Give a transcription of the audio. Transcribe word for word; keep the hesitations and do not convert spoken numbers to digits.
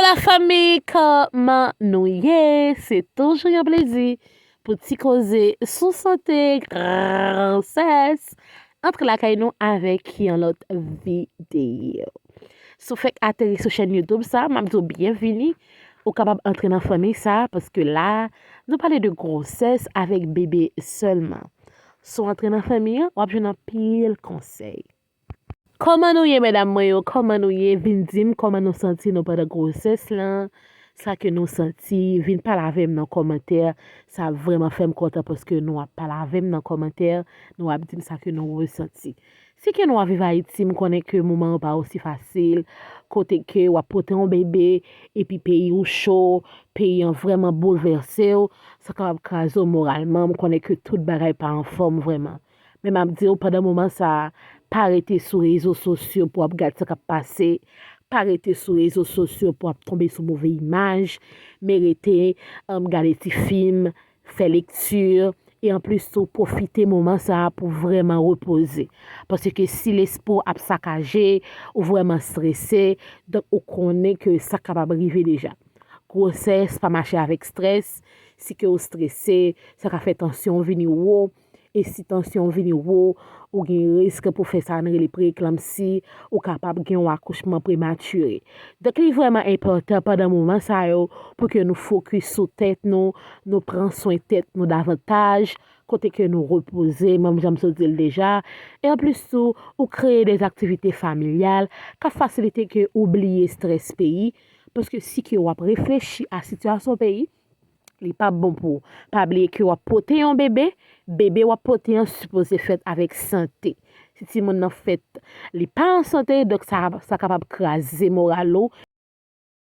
Lafanmi, kòman nou ye? Se toujou yon plezi pou ti koze sou sante, grosès. Antre lakay nou avèk yon lòt videyo. Si w fèk ateri sou chèn YouTube sa, m ap di w byenvini. Ou kapab antre nan fanmi sa, paske la, nou pale de gwosès avèk bebe sèlman. Si w antre nan fanmi an, w ap jwenn anpil konsèy. Kòman nou ye, medam mwen yo? Kòman nou ye? Vin di m kòman nou santi nou pandan gwosès lan, sa ke nou santi. Vin pale avè m nan kòmantè. Sa vrèman fè m kontan paske nou ap pale avè m nan kòmantè, nou ap di m sa ke nou resanti. Si ke nou ap viv Ayiti, m konnen ke moman yo pa osi fasil, kote ke w ap pote yon bebe, epi peyi ou cho, peyi an vrèman boulvèse w, sa kapab kraze w moralman, m konnen ke tout bagay pa anfòm vrèman. Men m ap di w, pandan moman sa a, pa rete sou rezo sosyo pou w ap gad sa k ap pase, pa rete sou rezo sosyo pou w ap tonbe sou move imaj, men rete, um, gade ti fim, fè lekti, e anplis tou pwofite moman sa a pou vrèman repoze. Paske si lespri w ap sakaje, ou vrèman strese, donk ou konnen ke sa kapab rive deja. Gwosès pa mache avèk strès. Si ke w strese, sa ka fè tansyon w vini wo. E si tansyon w vini wo, ou gen risk pou fè sa n rele preeklanpsi, ou kapab gen yon akouchman prematire. Donk, li vrèman enpòtan pandan moman sa yo pou ke nou fokis sou tèt nou, nou pran swen tèt nou davantaj, kote ke nou repoze, menm jan m sot di l deja. E anplis tou, ou kreye de aktivite familyal k ap fasilite ke ou bliye strès peyi, paske si ke w ap reflechi a sitiyasyon peyi, li p ap bon pou ou. Pa bliye ke w ap pote yon bebe, bebe w ap pote an sipoze fèt avèk sante. Si timoun nan fèt, li pa an sante, donk sa, sa kapab kraze moral ou,